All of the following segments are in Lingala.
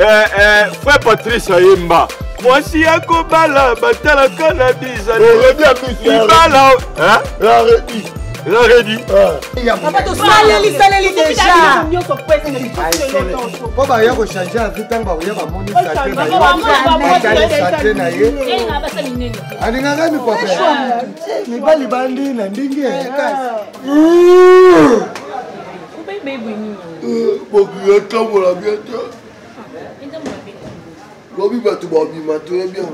Eh, eh, frère Patrice ayemba mwasi ya kobala batalaka na bizalibala eza redi. Papa, tosaleli saleli deja. Mpo baya kochange avi ntango bakoya bamoni sante na ye alingaka mikwape mibali bandi na ndenge Bokili etambola bien te. Lobi bato babima te, oyebi yango.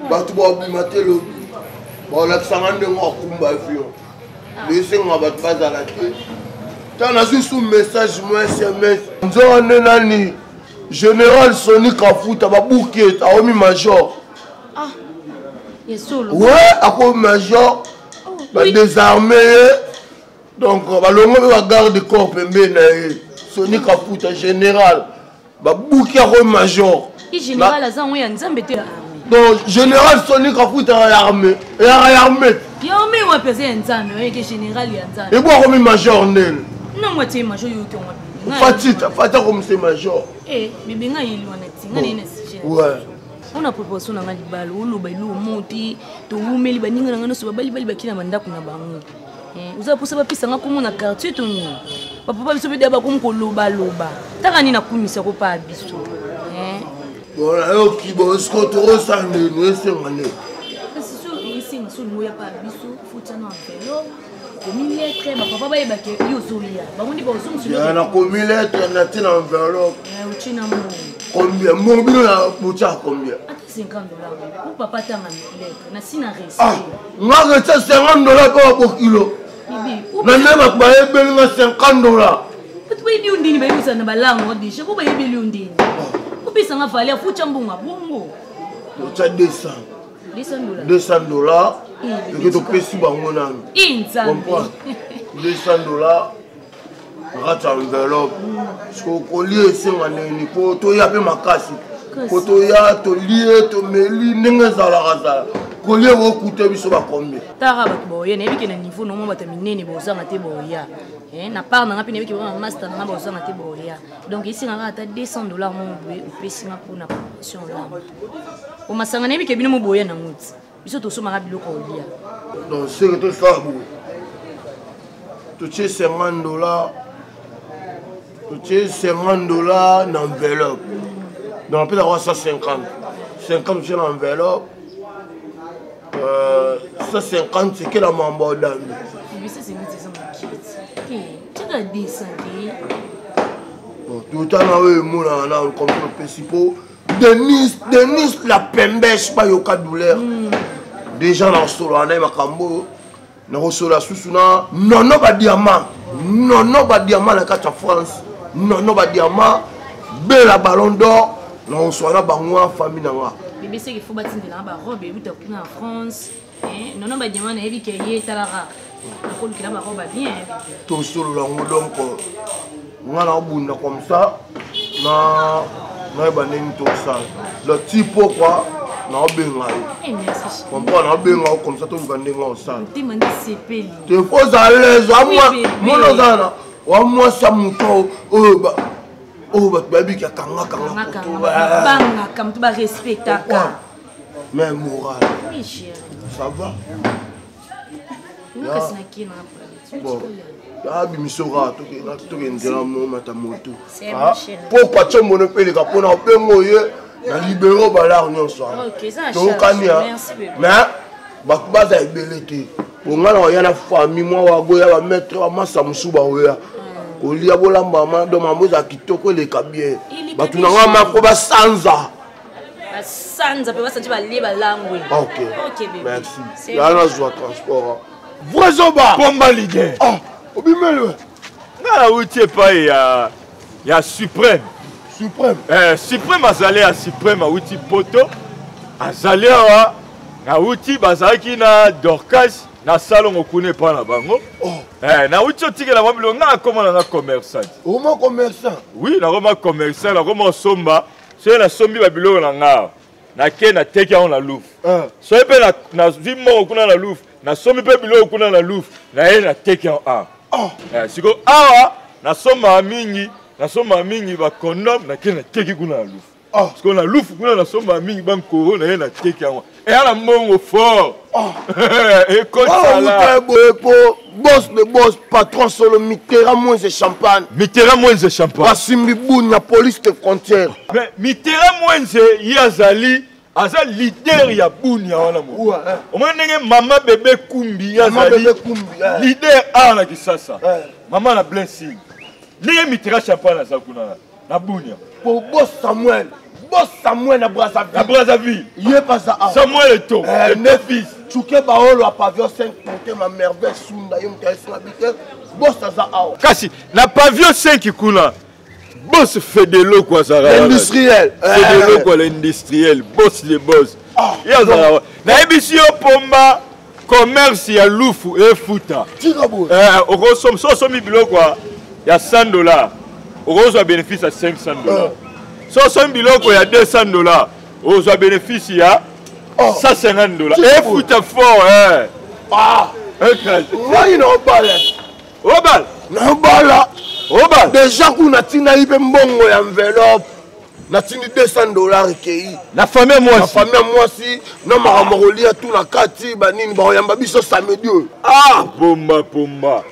Bato babima te lobi. Balakisanga ndenge akumba avion. Esenga bato bazala te. Ntango nazwi su message mo SMS. Nzoka nde nani Général Sony Kafuta babuki aomi major. Ah, ya solo? Ouais, akomi major. Badésarme ye. Donc balongo mpe bagarde corps pembeni na ye. Soni Kafuta général babuki yango major. I général aza yango ya Nzambe te ya armée. Donc général Soni Kafuta ya armée, eyaka ya armée. Ya armée wapi? Aza ya Nzambe, oyeke général ya Nzambe. Ebo akomi major ndele. Nango atie major, yoki yango. Fatita Fati akomisi major. Eh, bebe, ngai yeli wana ti ngai naye na sujet. Ouais. Mpona préparation na ngai libala, oloba eloko mo te. Towumeli, baninga na ngai nyonso babalibali, baki na bandako na bango. Oza mposa bapesa nga kombo na quartier to nini? Bapapa biso mpe deya bakomi kolobaloba. Taka nini nakumisa kopa biso. Bon, nayoki. Bon, siko tokosala ndeni? Esenga nde. Kasi so esenga, so olingo ya pa biso, fotia na enveloppe, komi lettre, bapapa bayebake yo ozoya, bango nde bazongisa. Nakomi lettre, natie na enveloppe. Otie na mbongo. Combien mbongo bino na botia? Combien? Ata 50 $, bebe, po papa atanga lettre na si na respect. Ah, nga retia 50 $ mpo babokilo na nde bato bayebeli nga 50 $. Bato bayebi yo ndeni? Bayebisana na balango deja po bayebeli yo ndeni? Opesanga valeur, futya mbongo ya bongo. Totya 200. 200 $. 200 $. Eke topesi bango nanu. Comprendre, 200 $ kati ya enveloppe. Siko kolia esenga ndenge po toya mpe makasi, po toya tolie tomeli ndenge ezalaka zala. Kolia okute biso bacombien? Tara bato baoya, nayebi ke na niveau nongo bato ya minene bozanga te boya. Na part nanga mpe nayebi ke bama master nanga bozanga te boya. Donc esengaka ata 200 $ moko boye opesinga mpona promotion olamba omasanga. Nayebi ke bino mo boya nango ti biso tosomaka biloko olia. Donc seke tosala boye, totie 50 $, totie 50 $ na enveloppe. Donc apesaka 150, 50 totie na enveloppe, 150 sekela mambo odambi. Biso 50 eza mokiti te, tika 200 te. Totala oyo emonaka na comme opesi mpo Denis, Denis la pembes bayoka douleur. Déjà nakosolola na ye makambo oyo, nakosolola susu na Nono Badiama, Nono Badiama na kati ya France, Nono Badiama bela Ballon d'Or. Nakosolola na bango wana, famille na nga. Bebe, seke fo batindelanga barobe euta kuna na France. Nono Badiama nayebi ke ye etalaka, nakolukela barobe bien. Tosolola yango. Donc nga naobunda comme ça na nayeba ndenge tosala. Donc ti pokwa naobenga yo, comprendre, naobenga yo comme ça toluka ndenge osala. Motema nde sepeli. Te, fo ozala l'aise. Mona ozala na wa mwasi ya moto oyo, oyo bato bayebiki akangakanga. Bangaka moto, barespectaka. Mais moral? Oui, chéri. Ça va. Kasi nakei na. Bon, abimiso kaka toke nzela momata motu pokwa tiomono mpe eleka mpona obengo ye na libero balare nyonso wana tokokani. Mais bato baza ebele te, bonga na oya na famille mwa wagoya, bamaître bamasa mosusu baoya kolia bolambama. Donc mambo ezala kitoko, eleka bien. Bato na nga mako basanza. Basanza mpe basanzi, balie, balangwe. Ok, merci. Ya nazwa transport, vrai zoba. Pomba leader. Oh, obimeli. Nga nauti epai ya Suprême. Suprême? Eh, Suprême azali ya Suprême, awuti Poto, azali awa. Nauti, bazalaki na Dorcas na salongo kuna epai na bango. Oh. Eh, nauti otikela mwa biloko. Nga akoma nanga commerçant. Okoma commerçant? Oui, nakoma commerçant, nakoma osomba. Soki nasombi babiloko na nga awa, nake nateki yango na Louvre. Soki mpe nazwi moko kuna na Louvre, nasombi mpe biloko kuna na Louvre, naye nateki yango awa. Oh. Eh, sikoyo awa nasombaka mingi. Nasombaka mingi bacondom, nake nateki kuna na Lufu. Parce que na Lufu kuna nasombaka mingi bankoro na ye, nateki yango, eya na mbongo fort. Ekotala boye po boss de boss, patron solo, Mitterrand Mwenze Champagne. Mitterrand Mwenze Champagne basimbi Bunia, police de frontière. Mais Mitterrand Mwenze, ye azali, aza leader ya Bunia wana. Mo omoni ndenge mama Bebe Kumbi, ye azali leader awa na Kisasa, mama na Blessing, ndenge Mitterrand Champagne aza kuna na Bunia. Po boss Samuel, boss Samuel na Brazzaville. Na Brazzaville. Ye paza awa. Samuel Eto, le fils. Tsuke Baolo a pavillon 5 motema Merveille Sunda, ye moto ayesinga bite, boss aza awa. Kasi na pavillon 5 kuna, boss Fedeloko azalaka. L'industriel. Fedeloko l'industriel, boss de boss, ye azalaka. Nayebisi yo, Pomba, commerce ya Lufu efuta. Okosomba, so osombi biloko ya 100 $, okozwa bénéfice ya 500 $. So osombi biloko ya 200 $, okozwa bénéfice ya 150 $. Efuta fort. Ngai na obala. Obala. Naobala. Obala. Déjà kuna natindaki mpe mbongo ya enveloppe, natindi 200 $ ekei. Na famille ya mwasi. Na famille ya mwasi, na makambo kolia tu na kati, banini bakoyamba biso samedi oyo. Ah, Pomba, Pomba,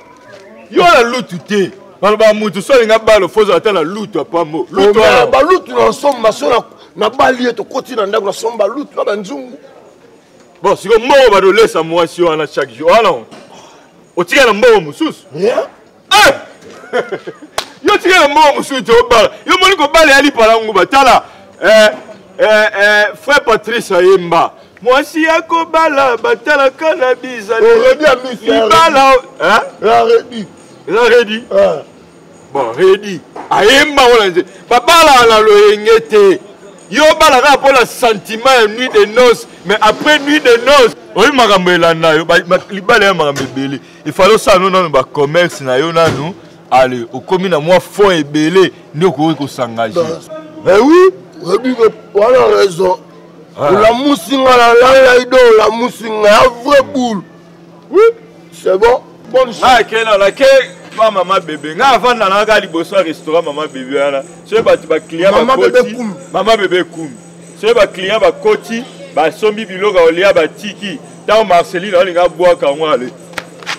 yo na lutu te. Baloba mutu so alinga balo, fozala ata na lutu apambo. Lutu, balutu na nsomba. So nabali ye, tokoti na ndako, nasomba lutu na banzungu. Bon, siko mbongo badolesa mwasi wana chaque jour wana, otika na mbongo mosusu? Yo tika na mbongo mosusu te, obala. Yo moni kobala ya lipala nguba. Tala, frère Patrice ayemba: mwasi ya kobala batalaka na bizalibala. Eza redi. Bon, redi ayemba ngo na nze: babalaka na loyenge te. Yo obala kaka mpo na sentiment ya nuit de noce, mais après nuit de noce, oyi makambo elanda yo. Libala ya makambo ebele. Ifale osala no nanu bacommerce na yo nanu, ale okomi na mwa fond ebele nde okoki kos'engager. Mais oui, oyebi wana raison. Olamusi nga na lalai do, olamusi nga ya vrai boule. Oui, c'est bon, bonne chance. Ake nake pa mama Bebe. Nga avanda na kaka liboso ya restaurant mama Bebe wana. Soki bato baclient bakoti, mama Bebe Kumbi, soki baclient bakoti, basombi biloko ya kolia, batiki, ntango Marceline aolinga abwaka yango, ale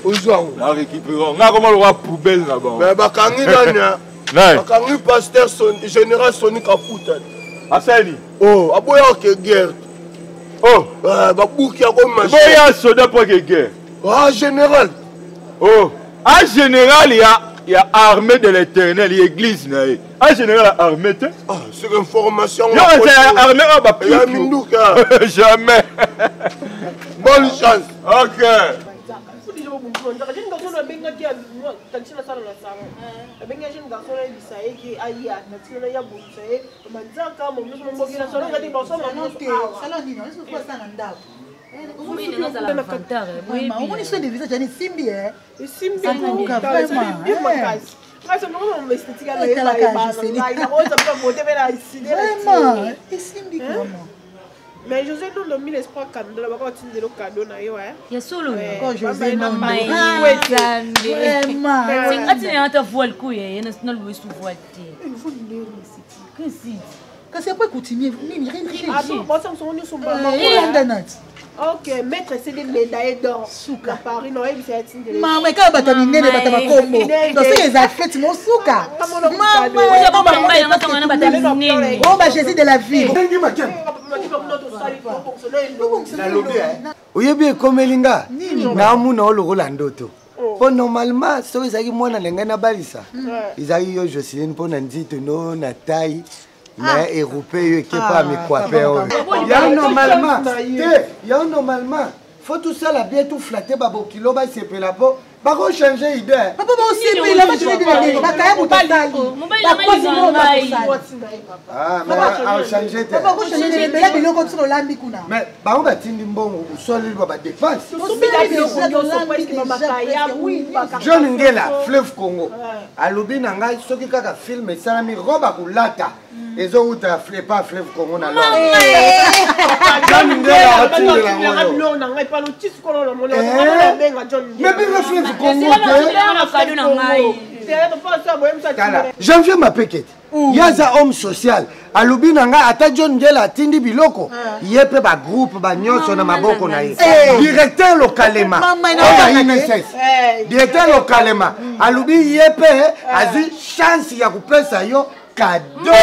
Ozwa yango. Na récupérer nga koma lokwa poubelle na bango. Mais bakangi nani? Bakangi pasteur général Soni Kaputa. Asali? Oh, aboya oke guerre. Oh. Babuki yango. Boya soda po ake guerre. Ah, général. Oh, a général ya armée de l'Éternel, ya église na ye, a général ya armée te. Ah, c'est information. Yo eza armée oyo bapiku. Ya minduka. Jamais. Bonne chance. Ok. Jeune garçon abengaki tantine asala na salon, abengi jeune garçon, ayebisa ye ke aya na ntina ya bongisa ye manzaka momoso momboki na salon ngati basoma. Salon nini? Osala na ndako. Omoni soin de visage yani esimbi. Esimbi Vraiment. Makasi. Vraiment, esimbi vraiment. Mais José Nondo, mille espoir, cadeau na bako otindelo cadeau na yo. Ya solo. José Nondo, vraiment. Atina ata voile kuya ye na lobesu voile te. Kasi kasi après coutumier nini? Olanda nati. Ok, maître CD médaillé d'or. Suka. Na Paris, non, oyebisa ya tindelo. Mama, ekaka bato ya minene, bato ya bakombo, donc soki eza fête mosuka. Mama, ba Jésus de la vie. Nalobi, oyebi ekomeli nga, naamuna o lokola ndoto, mpo normalement soki ezalaki mwana na ngai nabalisa, ezalaki yo Joseline, mpo na nzito no na tai mais eroupe yo ekepa mikwape oyo ya normalement te. Ya normalement faut tosala bien, toflatter babokilo, basepela mpo bakochange idée. Papa, bosepela, bakaya moto asali. Achange te. Bela biloko biso tolambi kuna. Mais bango batindi mbongo, osaleli ba badépense. John Ngela, Fleuve Congo, alobi na ngai soki kaka film esalami, robe akolata ezowuta epa Fleuve Congo na John Ngela atindela yango. Mais bino Fleuve Congo te. Janvier Mapekete, ye aza homme social, alobi na ngai ata John Ngela atindi biloko, ye mpe bagroupe banyonso na maboko na ye. Directeur lokalema oyo INSS, directeur lokalema alobi ye mpe azwi chance ya kopesa yo cadeau.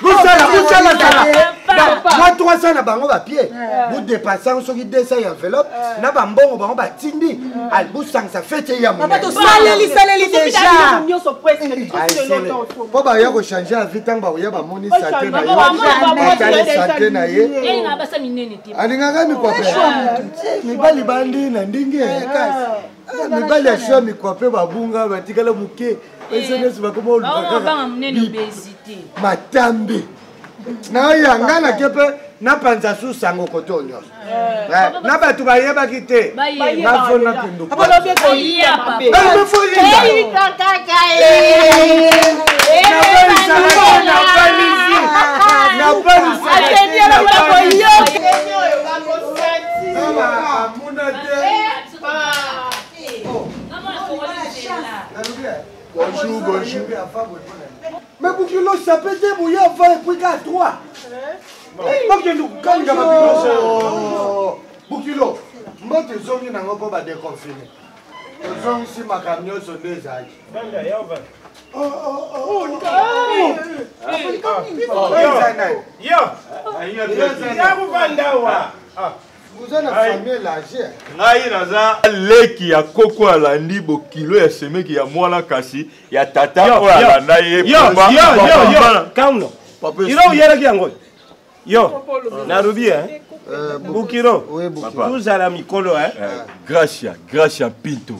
Busala busala sala mwa 300 na bango bapie, budepase yango soki 200 ya enveloppe na bambongo bango batindi, busangisa fete ya monene deja mpo baya kochange avi. Ntango bakoya bamoni sante na yo, batali sante na ye, alingaka mikwape. Mibali bandi na ndenge kasi mibali ya shwa mikwape babunga, batikala moke, biso nyonso bakoma oluka matambe naya. Ngai nake mpe napanza su sango koto nyonso na bato bayebaki te, nafo nakendo amuna te. Bonjour, bonjour. Mais bokilo sape te, boye avant epui ka 3, bokende kokalinga babilo. Bokilo mbote ezongi nango mpo badeconfine, tozongisi makambo nyonso nde ezalaki. Eza nani? Oza na famille élargie. Ngai naza leki ya koko alandi bokilo ya semeki ya mwana, kasi ya tata oyo alanda ye. Kauno ilo oyelaki yango yo nalobi bukiro tozala mikolo. Gracia, Gracia Pinto,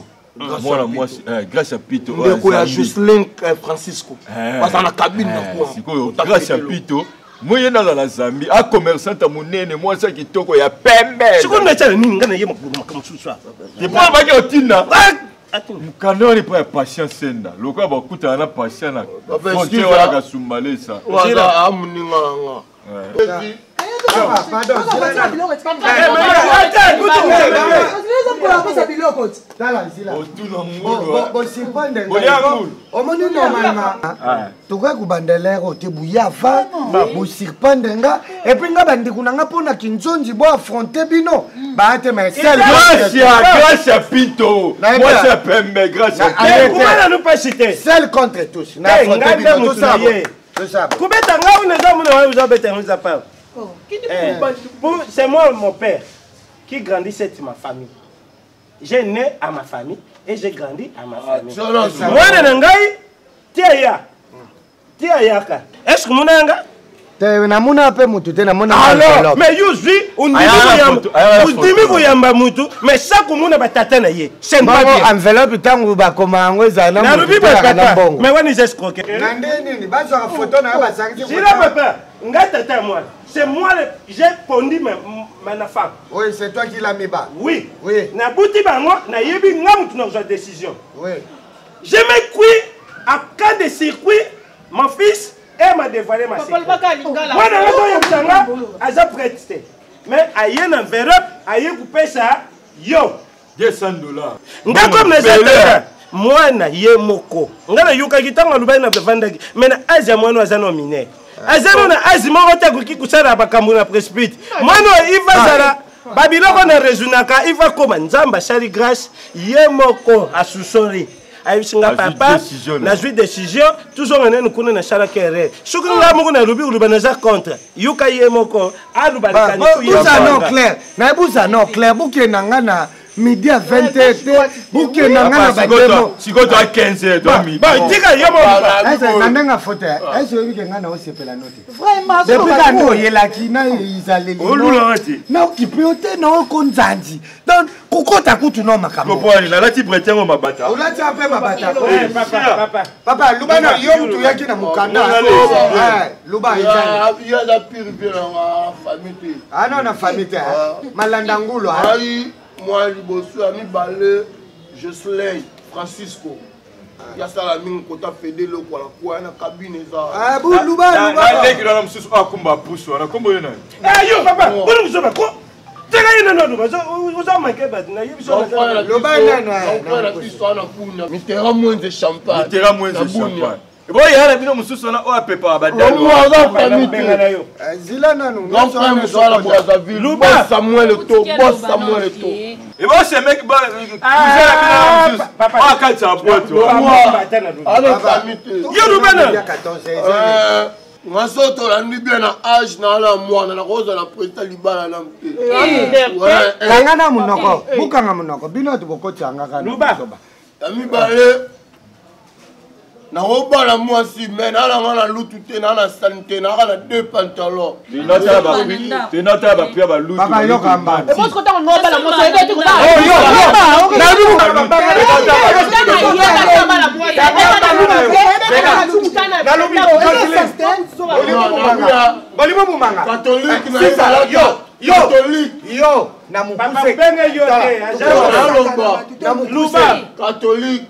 mwana mwasi Gracia Pinto. Ndeko ya Jocelyn Francisco, baza na cabine na kwa. Sikoyo Gracia Pinto moye naza na Zambie, acommerçante monene, mwasi ya kitoko ya pembe. Sikoyo natyala nini? Ngai naye makolo makambo mosusu. Te mpo baki otinda mokanda wana epai ya Patient Senda, lokola bakutana na Patient na frontière wana Kasumbalesa. Amoninga nanga. Tala nzila bosipande, omoni normalement tokoki kobanda lere te, buya avant bosurprendre nga, et puis nga bandeko na nga mpo na kinzonzi bo affronte bino baya te, mais Gracia, Gracia Pinto, mwasi ya pembe, Gracia. Nanu pasi te. Seul contre tous na affronte bino, tosala. Kobeta ngai una eza mona wana ozabeta yango eza pas. C'est moi, mon père qui grandit cette ma famille. J'ai né à ma famille et j'ai grandi à ma famille. Mwana na ngai ti aya ti ayaka, est ce que mona yanga? Te, namona mpe motu te, namona. Alors mais yo zwi ondimi koyamba mutu, mais sa komona batata na ye, c'est pas bien. Enveloppe ntango bakoma yango ezala na nalobi na mbongo. Mais wana eza escroquer. Na nde nini bazwaka photo na yo, basangisi. Zila papa, nga tata ya mwana, c'est moi, j'ai conduit ma femme. Oui, c'est toi qui l'a mis bas. Oui. Oui. Nabuti bango, nayebi nga mutu nazwa décision. Oui. Je me cuis à cas de circuit, mon fils et m'a dévoilé ma secret. Mwana nga toyebisa nga aza prête te, mais aye na enveloppe, aye kopesa yo 200 $. Nga comme naza tata mwana ye moko, nga nayokaki ntango alobaki na bavandaki, mais na age ya mwana oyo aza no mineur, aza no na age moko te akoki kosala makambo na précipite. Mwana oyo iva azala babiloko na raisonnaka, iva koma Nzambe asali grâce, ye moko asusori, ayebisi nga: "Papa, nazwi décision, tozonga nani kuna, nasalaki erreur." Soki nga moko nalobi koloba naza contre, yoka ye moko aloba. Buza no clair, nayebuza no clair, bokenda nga na midi ya 20 heures te, bokenda nga na bademo. Sikoyo toa 15 heures, toa midi. Tika ye moko na ndenge afote ese oyebi ke ngai na osepela no te depuis kaka nde oyelaki na ezaleli na okipe yo te na oko nzanzi, donc kokota kutu no makambo. Nalati bretengo mabata. Olati mpe mabata. Papa, luba na yo mutu oyaki na mokanda, luba. Eza pire mpe nanga famille te. Ano na famille te, malanda ngulu. Ai mwa liboso ya mibale, Jocelyn Francisco, yasala mingi kota fede eloko na kwa na cabine eza. Luba. Leki wana mosusu akumba pusu wana, kombo yo nani? Yo papa, boni kozoba ko. Tika ye nano aloba, oza manke bato na ye biso. Loba nano. Biso wana Bunia. Mitterrand Mwenze champagne. Mitterrand Mwenze champagne. Boya na bino mosusu wana oyo apepaka badalo. Zila nanu. Grand frère Moussala Brazzaville. Luba Samuel Eto'o, boss Samuel Eto'o. Ebo semeki ba cousin na bino wana mosusu. Oyo akatisa boîte. Ana famille te. Yo luba na. Nga so tolandi bien na age na ala mwana nakozala président libala na te. Kanga na monoko, bukanga monoko bino tokokotisa nga kaka. Luba. Ya mibale nakobala mwasi me nalanga na lutu te naa na sani te naaka na deux pantalon tenatala bapri ya balutu. Bayoka mbana. Bolimo bumanga. Catholique na ezalaka Yo catholique. Yo na mokuse. Benge yo te. Naloba. Na mokuse. Luba. Catholique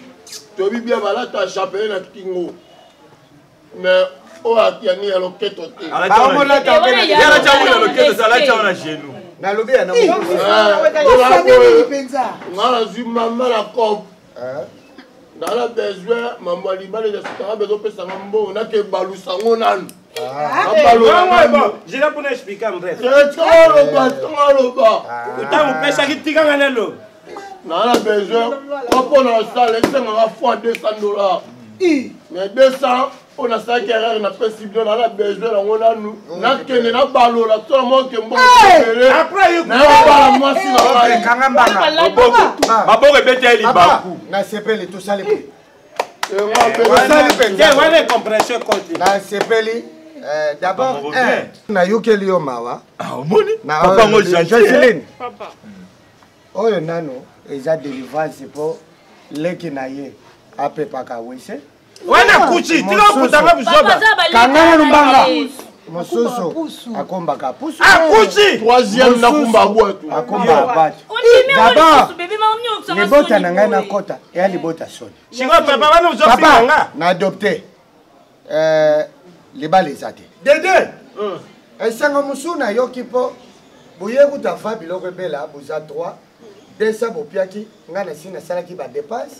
toyebi bien balata chapelet na kingo mais oyo yani ya loketo te. Baomolata mpe na- Yala tyango na loketo, ala tyango na genou. Nalobi ya na mokuse. Nga nazwi mama na cop nala besoin mambo ya libala ezasukanga bezopesanga mbongo nake balusa ngo nanu. Jela mpona explike en bref. Tikaloba, tikaloba. Ntango opesaki tikanga nalo. Naa na besoin ko mpo na osala esengaka fois 200 dollars, mais 200 oyo nasalaki erreur napesi bino. Naa na besoin nango nanu nakende nabalola to na moke mbongo ebele Après nayobala mwasi na ngai. Kanga mbanga. Maboko ebeta ye Papa, libaku. nasepeli tosali boye. Enga Osali te mpenza. wana compression compte. Nasepeli d'abord Maman un, revient. nayokeli yo mawa. Omoni Na papa ngo gentil. Joseline oyo nano eza délivrance mpo leki na ye apepaka wese. Wana kuchi tika okutanga buzoba. Kanga nanu mbanga. Mosusu akombaka pusu. Akuchi. Troisième nakumba bwatu. Akomba bato. D'abord libota na ngai nakɔta eya libota soni. Sikoyo papa wana ozofinga Papa nga. na adopte libala eza te dede. Esango mosusu nayoki mpo boye kuta fa biloko ebela boza 3 200 bopiaki ngai nasi nasalaki badepense,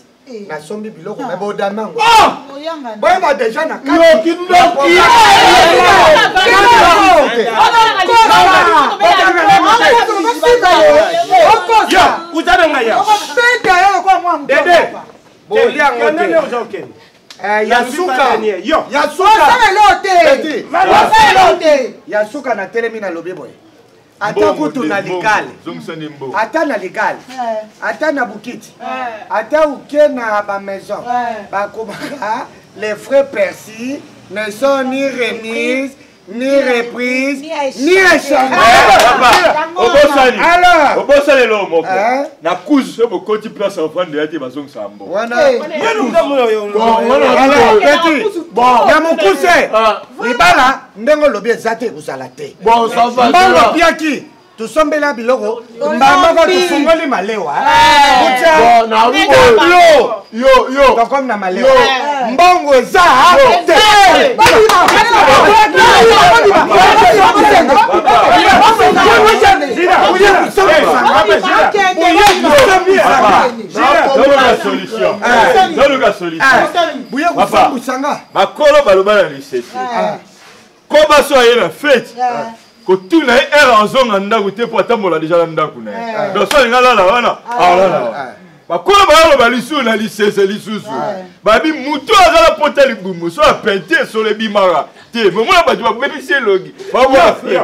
nasombi biloko me bodame yango boyeba deja na kati. Yoki ndoki. Yo kuta na ngai ya dede. Bolia yango te. Kende oza okende. Ya suka. Yo. Ya suka. Petit. Ya suka natelemi nalobi boye, ata kutu na likale, Zongisa nde mbongo. Ata na likale, ata na bukiti, ata uke na bamaison, bakomaka les frais perçus ne sont ni remise, ni reprise, ni échange. Papa obosani. Alors Obosani eloko moko. Hein? Na kuzu so bokoti place ofandela te, bazongisa mbongo. Wana Bon. Petit ya mokuse, libala ndenge olobi eza te, ekozala te. Bon, ça va. Mbongo piaki tosombela biloko mbamoko, tofungoli malewa. Bon, na Tableau. Yo yo. Tokomi na malewa, mbongo eza te. Toluka solution, toluka solution. Buye kosambwisanga. Bakolo baloba na lisese koba so aye na fete kotuna ye ere azonga ndako te mpo atambola deja na ndako na ye. Donc so alinga alala wana, alala wana. Bakolo bayaloba lisusu na lisese lisusu, babi mutu aza na pota libumu so apente esolo ebimaka te. Momona bato babebisi elongi babwaka fete.